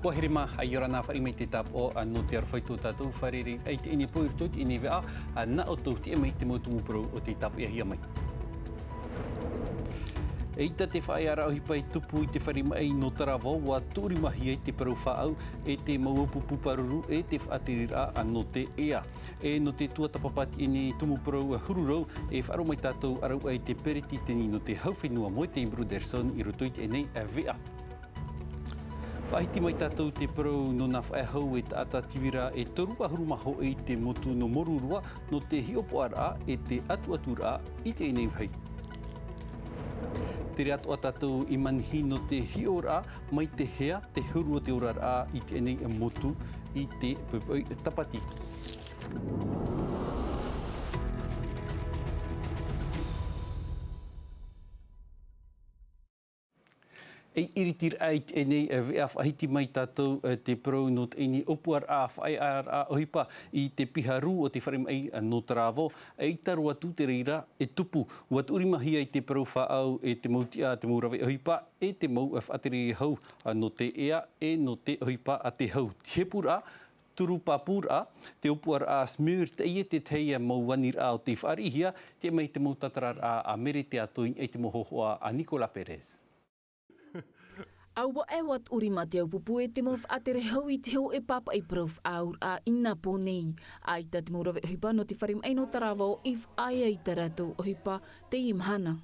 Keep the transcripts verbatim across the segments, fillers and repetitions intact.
Pō here mā, ʻia ora na, fāriʻi mai te tāpaʻo nō te aroha i tō tātou fārereiraʻa i teie nei pō i roto i teie nei veʻa, nā ʻoutou, tiʻa mai te mau tumu parau o tei tāpeʻahia mai. ʻEita te faʻaearaʻa ʻohipa e tupu i te fare maʻi nō Taravao, ʻua tuʻurimahia ai te parau faʻaau e te mau ʻōpupu pāruru e te faʻatereraʻa nō te ea. E nō te tuatāpapa i teie nei tumu parau huru rau, e faʻaroʻo mai tātou ʻa rave i te peretiteni nō te hau fenua, Moetai Brotherson, i roto i teie nei veʻa. Faʻahiti mai tātou te parau nō nā faʻehau e taʻata tīvira e toru ʻahuru mā hōʻē i te motu nō Moruroa, nō te hiʻopoʻaraʻa e te ʻatuʻaturaʻa i teie nei vāhi. Tere atoʻa tātou i Manihi nō te hiʻoraʻa mai te hea te huru o te oraraʻa i teie nei motu i te poʻipoʻi Tāpati. E iritiraʻa i teie nei veʻa, faʻahiti mai tātou, e, te parau nō teie nei ʻōpuaraʻa, faʻaearaʻa ʻohipa i te piha rū o te fare maʻi, e, nō Taravao, e ʻaita roa atu te reira e tupu. ʻUa tuʻurimahia ai te parau faʻaau e te mau tiʻa, te mau rave ʻohipa, e te mau, e, faʻatere hau, e, nō te ea, e nō te ʻohipa a te hau. Te hepuraʻa, turu pāpūraʻa, te ʻōpuaraʻa SMUR, teie te tahi mau aniraʻa o tei fāriʻihia, tiʻa mai te mau tātararaʻa a Mere Teato i niʻa i te mau hōhoʻa a Nicolas Perez. Auaʻe, ʻua tuʻurima te ʻaupupu e te mau faʻatere hau i te hōʻē pāpaʻi parau faʻaauraʻa i nā pō nei. ʻAita te mau rave ʻohipa nō te fare maʻi nō Taravao i faʻaea i tā rātou ʻohipa teie mahana.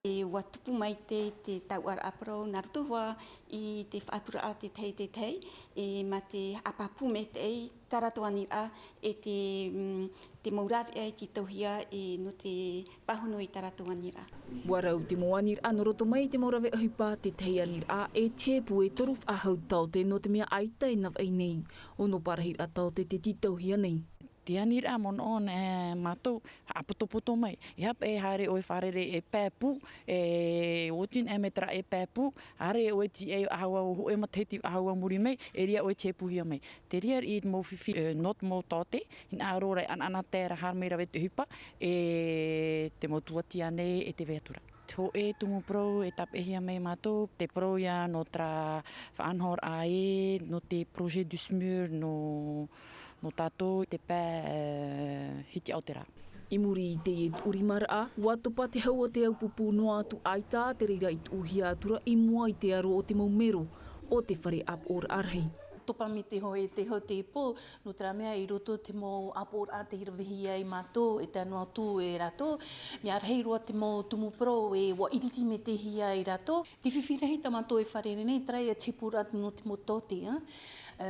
E ʻua tupu mai te, te tauʻaraʻa parau nā roto hoʻi i te faʻaturaraʻa te tahi, te tahi, e mā te haʻapāpū maitaʻi tā rātou aniraʻa e te, mm, te mau rāveʻa i te tauhia e nō te pāhono i tā rātou aniraʻa. ʻUa rau te mau aniraʻa nō roto mai i te mau rave ʻohipa, te tahi aniraʻa e te hepū e toru faʻahou taote nō te mea ʻaita e navaʻi nei. Ono parahiraʻa taote te tītauhia nei. Te aniraʻa monoʻo nā mātou, haʻapotopoto mai. E hape e haere ʻoe fārerei e pae pū, e ʻoti nā e metera e pae pū, haere ʻoe tiʻa i faʻahou ā hōʻē matahiti faʻahou ā muri mai, e reira ʻoe te hepūhia mai. Te reira i te mau fifi, e, nō te mau taote, hinaʻaro ra e ʻanaʻanatae ra haere mai rave te ʻohipa, e te mau tuatia nei e te veatura. Te hōʻē tumu parau e tāpeʻahia mai mātou, te parau ïa nō terā faʻanahoraʻa ē, nō te projet du SMUR, nō, nō tātou te pae, e, hiti aotera. I muri i teie tuʻurimaraʻa, ʻua topa te hau o te ʻaupupu noa atu ʻaita te reira i tuʻuhia atu ra i mua i te aro o te mau mero o te fare ʻāpoʻoraʻa rahi. Topa mai te hau, e te hau te ipo, nō terā mea i roto te mau ʻāpoʻoraʻa tei ravehia e mātou, e tae noa atu e rātou, mea rahi roa te mau tumu parau e ʻua iriti maitaʻihia e rātou. Te fifi rahi tā mātou e fārerei nei, terā ïa te hepūraʻa nō te mau taote, ā. E,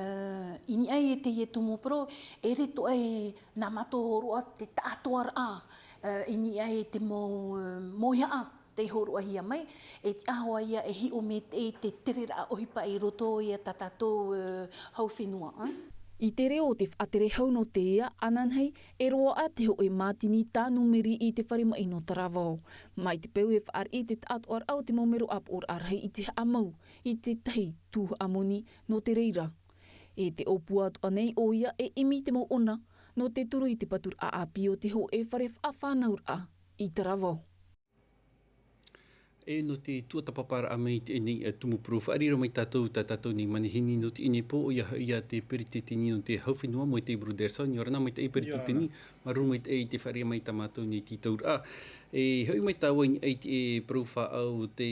i niʻa i teie tumu parau, e ʻere atoʻa e nā mātou hōroʻa te taʻatoʻaraʻa, e, i niʻa i te mau, e, mauihaʻa tei hōroʻahia mai, e tiʻa hoʻi ïa e hiʻo maitaʻi te tereraʻa ʻohipa i roto ia tā tātou, e, hau fenua, ā. I te reo o te faʻatere hau nō te ea, ananahi, e roaʻa te hōʻē mātini tā numeri i te fare maʻi nō Taravao. Mai te peu e fāriʻi te taʻatoʻaraʻa o te mau mero ʻāpoʻoraʻa rahi i te haʻamau i te tahi tuhaʻa moni nō te reira. E te ʻōpua atoʻa nei ʻoia e ʻimi te mau ʻona nō te turu i te paturaʻa ʻāpī o te hōʻē fare faʻafānauraʻa i Taravao. E nō te tuatāpaparaʻa mai i teie nei, e, tumu parau, faʻariro mai tātou, tā tātou nei manihini nō teie nei pō, ʻoia hoʻi ïa te peretiteni nō te hau fenua, Moetai Brotherson. ʻIa ora na maitaʻi peretiteni, māuruuru maitaʻi i te fāriʻi mai i tā mātou nei tītauraʻa. E hoʻi mai tāua i niʻa i te, e, parau faʻaau o te,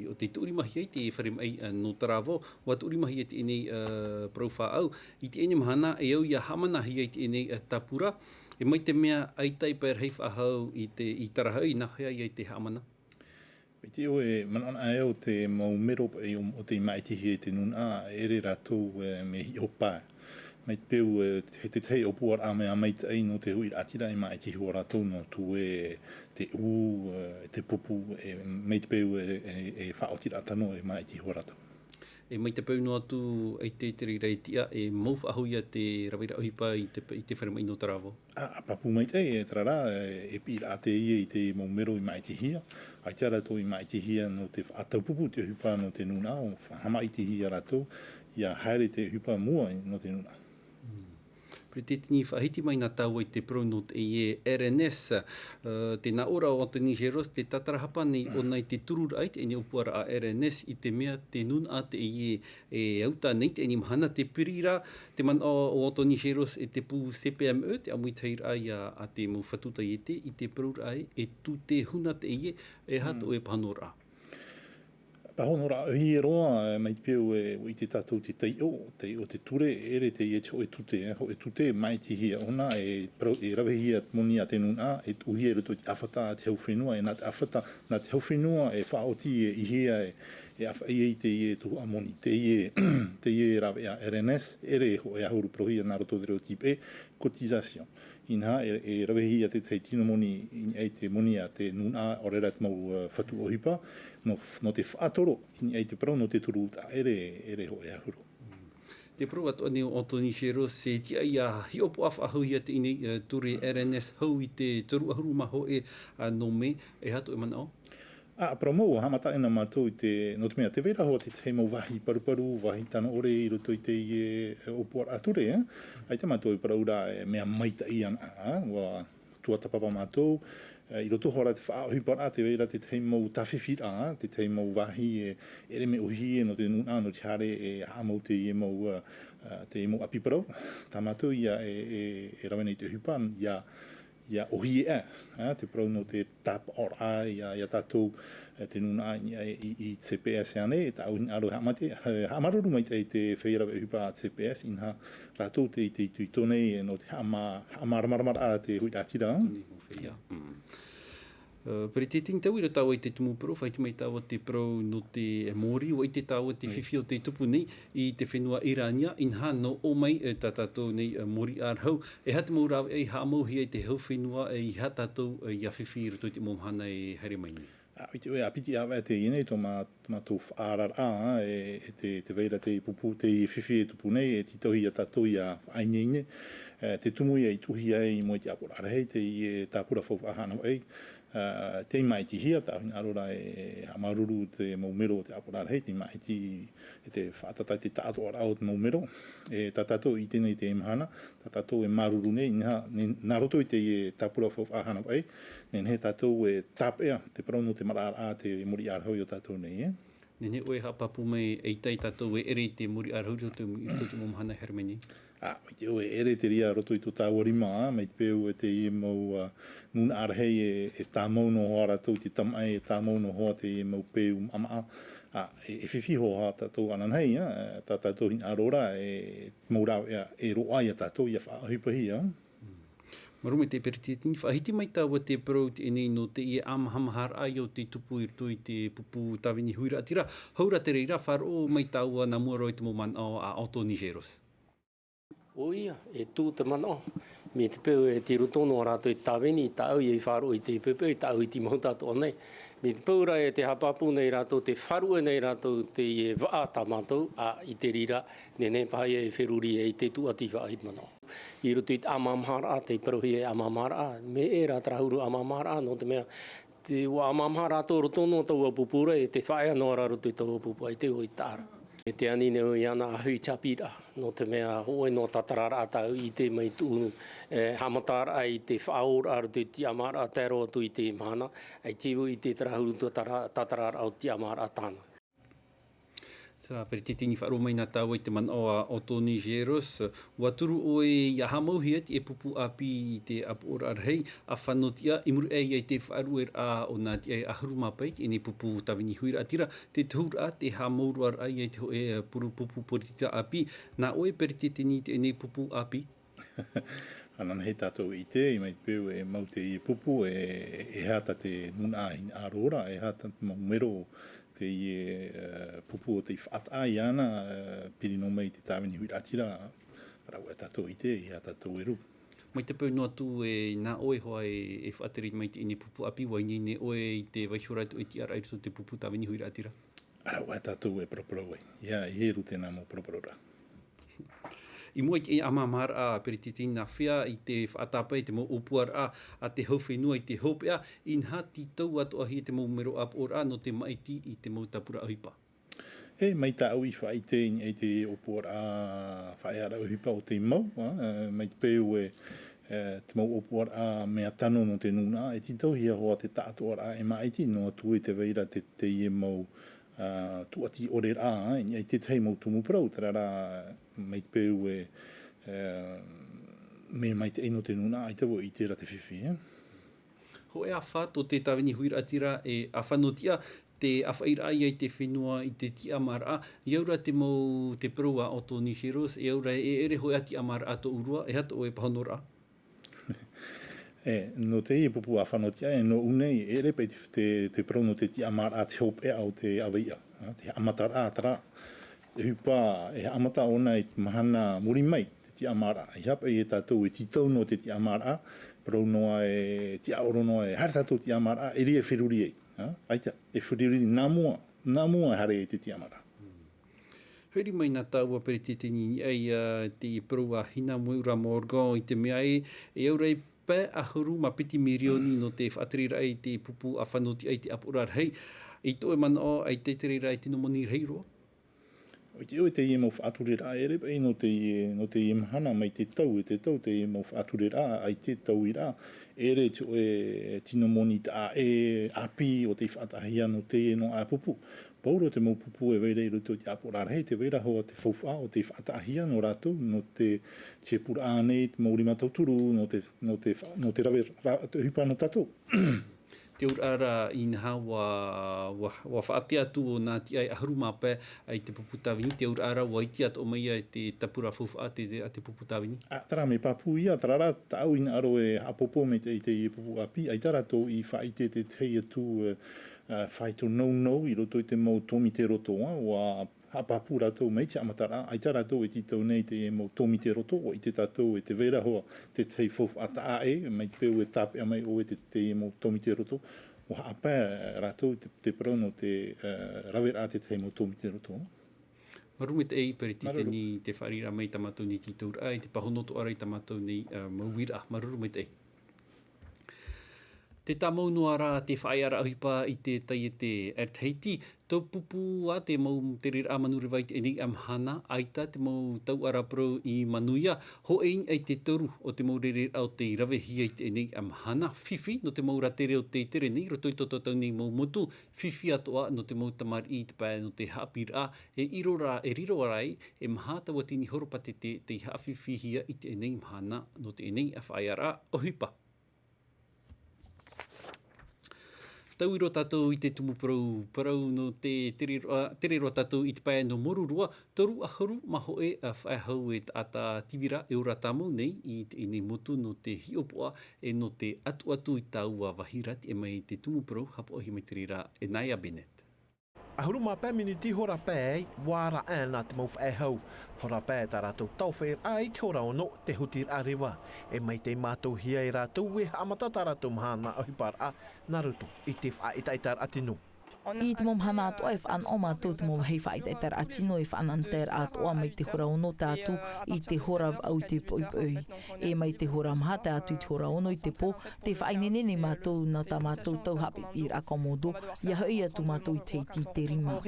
o te tuʻurimahia i te fare maʻi, e, nō Taravao, ʻua tuʻurimahia i teie nei, e, parau faʻaau, i teie nei mahana, e au ïa haʻamanahia i teie nei, e, tāpura, e mai te mea ʻaita e pae rahi faʻahou i te, i Tarahaʻi, nā hea ïa i te haʻamana? Mai te ʻoe, manaʻo anaʻe au te mau mero paʻi o, o tei māʻitihia i te nūnaʻa, e ʻere rātou, e, mea hiʻo pae. Mai te peu, e, he tētahi ʻōpuaraʻa mea maitaʻi nō te huiraʻatira e māʻitihia rātou nō tū e te ʻū, e, te pupu, e, mai te peu, e, e, e faʻaotiraʻa tano e māʻitihia rātou. E mai te peu noa atu, ʻaita te reira e tiʻa, e mau faʻahou ïa te raveraʻa ʻohipa i te, i te fare maʻi nō Taravao. ʻA, ʻa pāpū maitaʻi, e terā rā, e, e piʻiraʻa teie i te mau mero i māʻitihia. ʻAita rātou i māʻitihia nō te faʻataupupū te ʻohipa nō te nūnaʻa, ʻo fa-, haʻamaʻitihia rātou, ʻia haere te ʻohipa mua nō te nūnaʻa. Mm. Peretiteni, faʻahiti mai na tāua i te parau nō teie R N S. Ā, tē nā ʻō ra ʻo Anthony Géros, tē tātarahapa nei ʻōna i te tururaʻa i teie ʻōpuaraʻa R N S, i te mea tē nūnaʻa teie e uta nei teie mahana. Te piri ra, te manaʻo o Anthony Géros e te pū C P M E, te ʻāmuitahiraʻa ia a te mau fatu taiete, i te parauraʻa e tū te huna teie, e aha tō ʻoe pāhonoraʻa? Pāhonoraʻa ʻohie roa, e, mai te peu e, ʻua ʻite tātou te taiʻo, taiʻo te ture, ʻere teie te hōʻē tute, e, hōʻē tute, māʻitihia ʻōna, e parau, e ravehia moni a te nūnaʻa, e tuʻuhia i roto i te ʻāfata a te hau fenua, e nā te ʻāfata, nā te hau fenua, e faʻaoti, e ʻihia, e, e ʻāfaʻi ai teie tuhaʻa moni. Teie, teie rāveʻa R N S, ʻere hōʻē ʻahuru parauhia nā roto te reo tīpeʻe, cotisation. Inaha, e, e ravehia te tahi tino moni, i niʻa i te moni a te nūnaʻa, ʻaore ra te mau, ā, fatu ʻohipa, nō, nō te faʻatoro, i niʻa i te parau, nō te toru uta, ʻere, ʻere hōʻē ʻahuru. Te parau atoʻa nei o Anthony Géros, e tiʻa ia hiʻopoʻa faʻahouhia teie nei, ā, ture R N S hau i te toru ʻahuru mā hōʻē, ā, nō Mē, e aha tō ʻoe manaʻo? Ā, parau mau, haʻamata ʻē na mātou i te, nō te mea, tē vai ra hoʻi te tahi mau vāhi paruparu, vāhi tano ʻore i roto i teie, e, ʻōpuaraʻa ture, e? ʻAita mātou e parau ra, e mea maitaʻi ana, ā, ʻua tuatāpapa mātou, e, i roto hoʻi ra te faʻaʻohiparaʻa, tē vai ra te tahi mau tāfifiraʻa, te tahi mau vāhi, e, ʻere mea ʻōhie nō te nūnaʻa, nō te haere, e, haʻamau teie mau, ā, ā, teie mau ʻapi parau. Tā mātou ia, e, e, e rave nei te ʻohipa, ia, ia ʻōhie aʻe, ā, te parau nō te tāpaʻoraʻa ia, ia tātou, e, te nūnaʻa i, i, i C P S ānei, tāʻu hinaʻaro e haʻamate, e, haʻamāuruuru maitaʻi i te feiā rave ʻohipa C P S, inaha rātou tē ʻite itoito nei, e, nō te haʻamā-, haʻamāramaramaraʻa te huiraʻatira. Tō nei mau feiā. Mm. Ā, Peretiteni, tē vai ra tāua i te tumu parau, faʻahiti mai tāua te parau nō te mōrī, ʻua ʻite tāua te fifi o tei tupu nei i te fenua ʻIrānia, inaha nō ʻō mai, e, tā tātou nei, e, mōrī ʻārahu, e aha te mau rāveʻa i haʻamauhia i te hau fenua, e, e aha tātou, e, ia fifi i roto i te mau mahana e haere mai nei? Ā, ʻua ʻite ʻoe, ʻa piti ʻāvaʻe teie nei, tō mā-, tō mātou faʻaararaʻa, ā, e, e tē, tē vai ra te pupu, te fifi e tupu nei, e tītauhia tātou ia faʻaineine, e, te tumu ia i tuʻuhia ai i mua i te ʻāpoʻoraʻa rahi, teie tāpura faufaʻa hanavaʻi, ā, tei māʻitihia, tāʻu hinaʻaro ra e haʻamāuruuru te mau mero o te ʻāpoʻoraʻa rahi, tei māʻiti e te faʻatātaʻi te taʻatoʻaraʻa o te mau mero, e tā tātou i teie nei te mahana, tā tātou e māuruuru nei, inaha, ne-, nā roto i teie tāpura faufaʻa hanavaʻi, nehenehe tātou e tāpeʻa te parau nō te maraʻaraʻa te mōrī ʻārahu i ō tātou nei, e. Nehenehe ʻoe e haʻapāpū mai, ʻaita tātou e ʻere i te mōrī ʻārahu i roto i te mau mahana e haere mai nei? Ā, ʻua ʻite ʻoe, e ʻere te reira i roto i tō tāua rima, ā, mai te peu e teie mau, ā, nūnaʻa rahi e, e tāmau noa hoʻi rātou i te tamaʻi, e tāmau noa hoʻi teie mau peu maʻamaʻa, ā, e, e fifi hoʻi tātou ananahi, ā, tā tātou hinaʻaro ra, e mau rāveʻa, e roaʻa ia tātou, ia faʻaʻohipahia. Māuruuru maitaʻi Peretiteni, faʻahiti mai tāua te parau teie nei nō teie ʻāmahamaharaʻa ia ʻo tei tupu i roto i te pupu tāvini huiraʻatira, hau ra te reira, faʻaroʻo mai tāua nā mua roa i te mau manaʻo a Anthony Géros. ʻOia, e tū te manaʻo. Mai te peu e tei roto noa rātou i te tāvini, tāʻu ia i faʻaroʻo i te poʻipoʻi, tāʻu i te mau tātou nei. Mai te peu ra e tē haʻapāpū nei rātou, tē faʻaruʻe nei rātou teie vaʻa tā mātou, ā, i te reira, nehenehe paha ia e feruri ai te tūʻati faʻahiti manaʻo. I roto i te ʻāmahamaharaʻa, tei parauhia e ʻāmahamaharaʻa, mea ʻē rā terā huru ʻāmahamaharaʻa, nō te mea, tē, ʻua ʻāmahamaharaʻa rātou roto noa taua pupu ra, e tē faʻaea noa ra roto i taua pupu, ʻaita ʻoe i taʻa ra. E tē ani nei ʻoe iāna ʻahu i te ʻāpīraʻa, nō te mea hōʻē noa tātararaʻa tāʻu i ʻite mai tuʻu, e, haʻamataraʻa i te faʻaōraʻa roto i te ʻāmahamaharaʻa tae roa atu i te mahana, ʻaita ʻoe i ʻite terā huru tātara-, tātararaʻa o te ʻāmahamaharaʻa tāna. Terā, Peretiteni, faʻaroʻo mai na tāua i te manaʻo a Anthony Géros, ʻua turu ʻoe ia haʻamauhia teie pupu ʻāpī i te ʻāpoʻoraʻa rahi, ʻa fānoti ā, i muri aʻe ia i te faʻaruʻeraʻa o nā tiʻa e ʻahuru mā pae i teie pupu tāvini huiraʻatira, te tohuraʻa, te haʻamāuruururaʻa ia i te hōʻē, ā, puru-, pupu poritita ʻāpī, nā ʻoe Peretiteni i teie pupu ʻāpī? Ananahi tātou e ʻite, mai te peu e mau teie pupu, e, e aha tā te nūnaʻa hinaʻaro ra, e aha tā te mau mero teie, e, pupu o tei faʻataʻa iāna, e, piri noa mai i te tāvini huiraʻatira, rāveʻa tātou e ʻite, e aha tātou e rū. Mai te peu noa atu e nā ʻoe hoʻi e, e faʻatere mai i teie pupu ʻāpī, ʻua ineine ʻoe i te vaiiho ra atu e tiʻaraʻa i roto i te pupu tāvini huiraʻatira? Rāveʻa tātou e paraparau ai. ʻIa, e huru tēnā mau paraparau ra. I mua i te ʻāmahamaharaʻa, Peretiteni, nā hea i te faʻatāpae i te mau ʻōpuaraʻa a te hau fenua i te hopeʻa, inaha tītau atoʻa hia te mau mero ʻāpoʻoraʻa nō te māʻiti i te mau tāpura ʻohipa? E mai tāʻu i faʻaʻite i niʻa i te ʻōpuaraʻa faʻaearaʻa ʻohipa o tei mau, ā, mai te peu e, e, te mau ʻōpuaraʻa mea tano nō te nūnaʻa, e tītauhia hoʻi te taʻatoʻaraʻa e māʻiti, noa atu i te vai ra te, teie mau, ā, tūʻati ʻoreraʻa, ā, i niʻa i tētahi mau tumu parau, terā rā mai te peu e, e, mea maitaʻi nō te nūnaʻa, ʻaita vau i ʻite ra te fifi, ā. Hōʻē āfa tō te tāvini huiraʻatira e āfa nō tiʻa, te āfaʻiraʻa ia i te fenua i te tiʻamāraʻa, i au ra te mau te parau a Anthony Sheros, e au ra e ʻere hōʻē ā tiʻamāraʻa tō ʻurua, e aha tō ʻoe pāhonoraʻa? E, nō teie pupu āfa nō tiʻa, e nō ʻu nei, e ʻere paʻi te, te, te parau nō te tiʻamāraʻa te hopeʻa o te ʻāvaʻe, ā, te haʻamataraʻa, terā, e ʻohipa, e haʻamata ʻōna i te mahana muri mai, te tiʻamāraʻa. E aha paʻi e tātou e tītau nō te tiʻamāraʻa, parau noa e tiʻaoro noa e haere tātou tiʻamāraʻa, e riro e feruri ai. Ā, ʻaita, e feruri nā mua, nā mua e haere i te tiʻamāraʻa. Hoʻi mai nā tāua peretiteni i niʻa i, ā, te parau a Hina Moeʻura Morgan i te mea e, e au ra e pae ʻahuru mā piti mirioni nō te faʻatereraʻa i te pupu āfa nō tiʻa i te ʻāpoʻoraʻa rahi. I tō ʻoe manaʻo, ʻaita te reira e tino moni rahi roa? ʻOia, ʻoia teie mau faʻatureraʻa, e ʻere paʻi nō teie, nō teie mahana mai te tau i te tau, teie mau faʻatureraʻa, ʻaita te tauiraʻa, e ʻere te hōʻē tino moni taʻa ʻē ʻāpī o tei faʻataʻahia nō teie noa pupu. Pauroa te mau pupu e vai ra i roto i te ʻāpoʻoraʻa rahi, tē vai ra hoʻi te faufaʻa o tei faʻataʻahia nō rātou, nō te, te pūraʻa nei, te mau rima tauturu, nō te, nō te fa-, nō te rave ra-, te ʻohipa nō tātou. Te auraʻa ra, inaha, ʻua, ʻua, ʻua faʻaʻite atu ʻo nā tiʻa e ʻahuru mā pae i te pupu tāvini, te auraʻa ra, ʻua ʻite atoʻa mai ia i te tāpura faufaʻa te, te, a te pupu tāvini. Ā, terā mea pāpū ia, terā rā, tāʻu i hinaʻaro e haʻapōpō mai te, i te pupu ʻāpī, ʻaita rātou i faʻaʻite te tahi atu, ā, ā, faito nounou i roto i te mau tōmite roto, ā, ʻua haʻapāpū rātou mai te haʻamataraʻa, ʻaita rātou e tītau nei te mau tōmite roto, ʻua ʻite tātou e tē vai ra hoʻi te tahi faufaʻa taʻa ʻē, mai te peu e tāpeʻa mai ʻoe te, te mau tōmite roto, ʻua haʻapae rātou te, te parau nō te, ā, raveraʻa te tahi mau tōmite roto. Māuruuru maitaʻi, Peretiteni, te fāriʻiraʻa mai i tā mātou nei tītauraʻa, i te pāhono atoʻa ra i tā mātou nei, ā, mau uiraʻa. Māuruuru maitaʻi. Tē tāmau noa ra te faʻaearaʻa ʻohipa i te taiete Air Tahiti, tō pupu ā te mau tereraʻa manureva i teie nei mahana, ʻaita te mau tauʻaraʻa parau i manuia, hōʻē i niʻa i te toru o te mau rereraʻa o tei ravehia i teie nei mahana, fifi nō te mau rātere o tei tere nei, roto i tō tātou nei mau motu, fifi atoʻa nō te mau tamariʻi i te pae nō te haʻapiʻiraʻa, e riro ra, e riro ra ai, e maha taua tini horopātete tei haʻafifihia i teie nei mahana nō teie nei faʻaearaʻa ʻohipa. Tau roa tātou i te tumu parau, parau nō te tere roa, tere roa tātou i te pae nō Moruroa, toru ʻahuru mā hōʻē ā faʻehau e taʻata tīvira e ora tāmau nei i teie nei motu nō te hiʻopoʻa e nō te atuatu i taua vāhi ra, e mai te tumu parau, haʻapaʻohia mai te reira e Naya Bennett. ʻAhuru mā pae miniti hora pae ai, ʻua ara aʻe na te mau faʻehau. Hora pae tā rātou taofaʻiraʻa i te hora ono, te hutiraʻa reva. E maitaʻi mātauhia e rātou e haʻamata tā rātou mahana ʻohiparaʻa nā roto i te faʻaʻetaʻetaraʻa tino. I te mau mahana atoʻa e fānaʻo mātou te mau vāhi faʻaʻetaʻetaraʻa tino e faʻanahoraʻa atoʻa mai te hora ono tae atu i te hora vaʻu i te poʻipoʻi. E mai te hora maha tae atu i te hora ono i te pō, tē faʻaineine nei mātou nā tā mātou tau haʻapiʻiraʻa komodo, ʻia hoʻi atu mātou i Tahiti i te rima.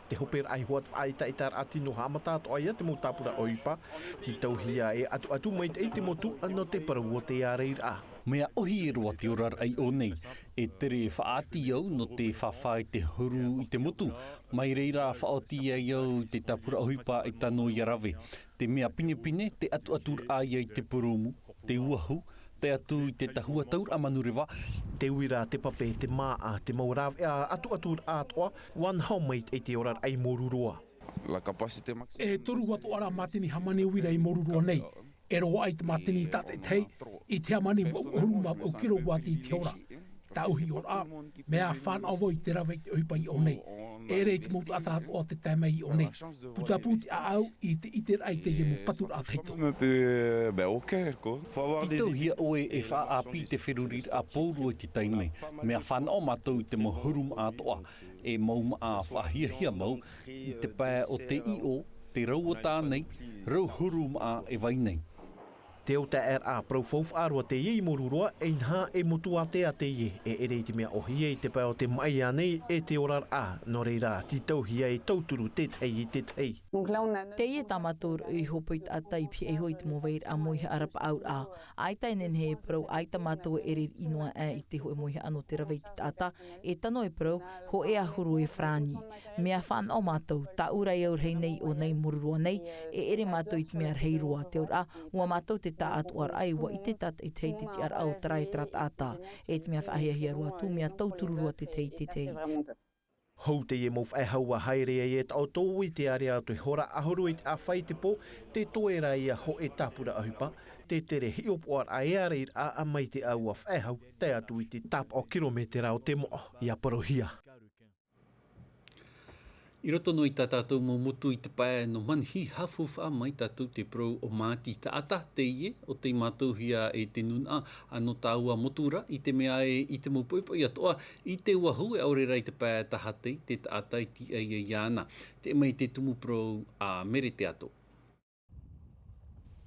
Te hoperaʻa iho atu faʻaʻetaʻetaraʻa tino haʻamata atoʻa ia te mau tāpura ʻohipa, tītauhia e atuatu maitaʻi te motu nō te parau o te ārairaʻa. Mea ʻohie roa te oraraʻa i ʻō nei, e tere faʻaʻati au nō te fāfā i te huru i te motu, mai reira faʻaoti ai au i te tāpura ʻohipa e tano ʻia rave. Te mea pinepine, te atuaturaʻa ia i te purūmu, te uahu, tae atu i te tahua tauraʻa manureva. Te uira, te pape, te māʻa, te mau rāveʻa atuaturaʻa atoʻa, ʻua naho maitaʻi te oraraʻa i Moruroa. E toru atoʻa ra mātini hāmani uira i Moruroa nei. E roaʻa i te mātini tātaʻitahi, i te hāmani vaʻu ʻahuru mā vaʻu kirowati i te hora. Tāʻu hiʻoraʻa, mea fānaʻo vau i te rave i te ʻohipa i ʻō nei. E ʻere i te mau taʻata atoʻa o tē tae mai i ʻō nei. Putapū te ʻāʻau i te ʻiteraʻa i teie mau paturaʻa tahito. Tītauhia ʻoe e faʻaʻāpī te feruriraʻa pauroa i te taime. Mea fānaʻo mātou i te mau huru māʻa atoʻa, e mau māʻa faʻahiahia mau, i te pae o te ʻiʻo, te rau o tānei, rau huru māʻa e vai nei. Te ʻōtaʻeraʻa parau faufaʻa roa teie i Moruroa, inaha e motu ātea teie, e ʻere i te mea ʻōhie i te pae o te maʻi ānei e te oraraʻa, nō reira, tītauhia e tauturu tētahi i tētahi. Teie tā mātou rāʻau i hōpoi taʻata i pihaʻi iho i te mau vairaʻa moihaʻa rapaʻauraʻa. ʻAita e nehenehe e parau, ʻaita mātou e ʻere riʻi noa aʻe i te hōʻē moihaʻa nō te rave i te taʻata, e tano e parau, hōʻē ʻahuru e farāni. Mea fānaʻo mātou, tāʻu rāʻau rahi nei i ʻō nei i Moruroa nei, e ʻere mātou i te mea rahi roa, te auraʻa, ʻua mātou te taʻatoʻaraʻa, ʻua ʻite tātaʻitahi te tiʻaraʻa o terā e terā taʻata, e te mea faʻahiahia roa atu, mea tauturu roa tētahi i tētahi. Hou teie mau faʻehau ʻua haere ai e taʻoto i te ārea o te hora ʻahuru i te ʻāfa i te pō, te toe rā ia hōʻē tāpura ʻohipa, te tere hiʻopoʻaraʻa e ārairaʻa mai te ʻāua faʻehau, tae atu i te tāpaʻo kirometera o te moʻa, ʻia parauhia. I roto noa i tā tātou mau motu i te pae nō Manihi, haʻafaufaʻa mai tātou te parau o Māti, taʻata teie, ʻo tei mātauhia e te nūnaʻa, ā, nō taua motu ra, i te mea ē, i te mau poʻipoʻi atoʻa, i te uahu e ʻaore rā i te pae tahatei te taʻata i tīaʻi iāna. Teie mai te tumu parau a Mere Teato.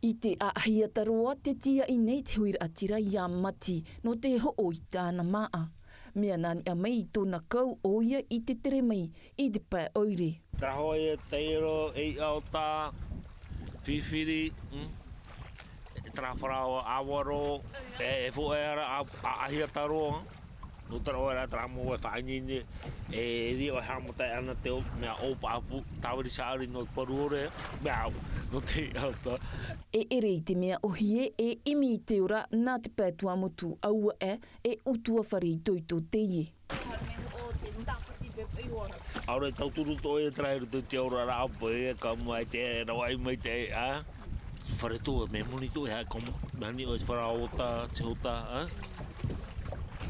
I te ʻāʻahi ata roa te tīaʻi nei te huiraʻatira iā Mati, nō te hoʻo i tāna māʻa. Mea nā niʻa mai i tōna kau ʻoia i te tere mai i te pae ʻoire. Tarahoa ia te iro, e iʻa o tā, fifiri, mm? E tara faraoa, ʻāvaro, e, e fōʻē ara, a, ʻāʻahi ata roa. Nō terā ʻoe rā, terā mau e faʻaineine, e riro e haʻamata ana te o, mea ʻōpaʻapu, tāviri sāʻari nō te paru ʻore, mea au, nō te ata. E ʻere i te mea ʻōhie, e ʻimi i te ora, nā te pae tuamotu, aua ʻē, e ʻutuāfare itoito teie. ʻAore tauturu tō e terā i roto i te ora rā, ʻapo e ka mai te ravaʻi mai te, ā? Fare tō, mea moni tō e haʻakomo, mea ni ʻoe te faraoa, te hota, ā?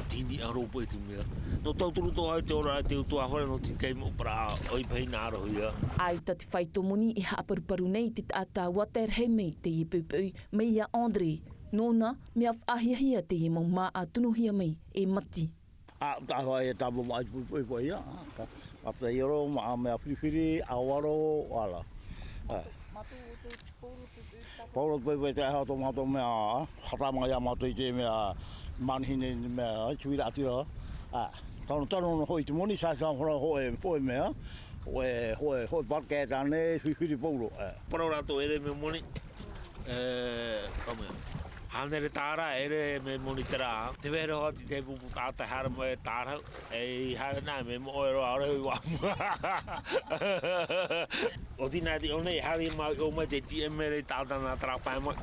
Tini aro poʻi te mea. Nō tauturu tō ai te ora, te ʻutuāfare nō te taime o parau, ʻoe pahi nā rohia. ʻAita te faito moni e haʻaparuparu nei te taʻata ʻua tae rahi mai teie poʻipoʻi mai iā André. Nōna, mea faʻahiahia teie mau māʻa tonohia mai e Mati. Ā, taʻa hoa e tāmau māʻa i te poʻipoʻi, poʻipoʻi, ā. Mata iro, māʻa mea firifiri, ʻāvaro, ʻāla. Ā. Pauro te poʻipoʻi, terā hoʻi tō mātou mea, ā, haʻatāmā iā mātou i te mea, Manihi nei mea, ā, i te huiraʻatira. Ā, tano, tano noa hoʻi te moni, sā, sā, hora, hōʻē, hōʻē mea, hōʻē, hōʻē, hōʻē parke tāne, firifiri pauro, ā. Parau rātou ʻere mea moni, e, ka mea. Hānere tāra, ʻere mea moni terā. Te vero hoʻi te pupu tātahi haere mai tāra, e i haere nā, mea moʻe roa, ʻaore hoʻi vau. ʻO tīnā te ʻō nei, haere mai, ʻō mai te T M R e tātana terā pae mai.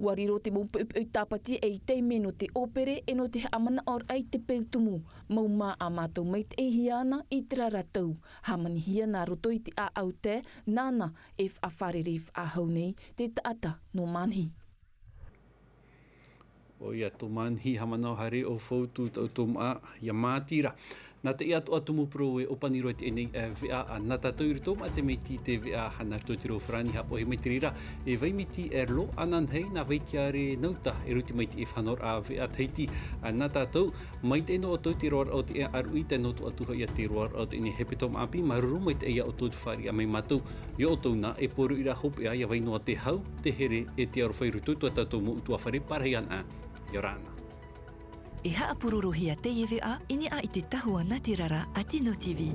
ʻUa riro te mau poʻipoʻi tāpati ei taime nō te ʻōpere e nō te haʻamanaʻoraʻa i te peu tumu. Mau māʻa mātou maitaʻihia ana i terā ra tau. Hāmanihia nā roto i te ʻāʻau tae, nāna e faʻafārerei faʻahou nei te taʻata nō Manihi. ʻOia, tō Manihi, haʻamanaʻo haere ʻo Fautu, tau tō māʻa, iā Māti ra. Nā te ia atoʻa tumu parau e ʻōpani roa i teie nei, e, veʻa, ā, nā tātou i roto, mā te mea iti te veʻa, hana roto i te reo farāni, haʻapohe mai te reira, e Vaimiti Erlo, ananahi, nā Vaitiare Nauta, e riro mai te faʻanahoraʻa veʻa Tahiti, ā, nā tātou, maitaʻi noa ʻoutou i te roaraʻa o te ʻāruʻi, tae noa atu hoʻi ia te roaraʻa o teie nei hepetoma ʻāpī, māuruuru maitaʻi ia ʻoutou i te fāriʻi mai iā mātou, iā ʻoutou na, e pōuri ra hopeʻa, ʻia vai noa te hau, te here, e te aroha i roto i tō tātou mau ʻutuāfare, pārahi ana, ʻia ora na. E haʻapurorohia teie veʻa i niʻa i te tahua nātirara a Tino T V.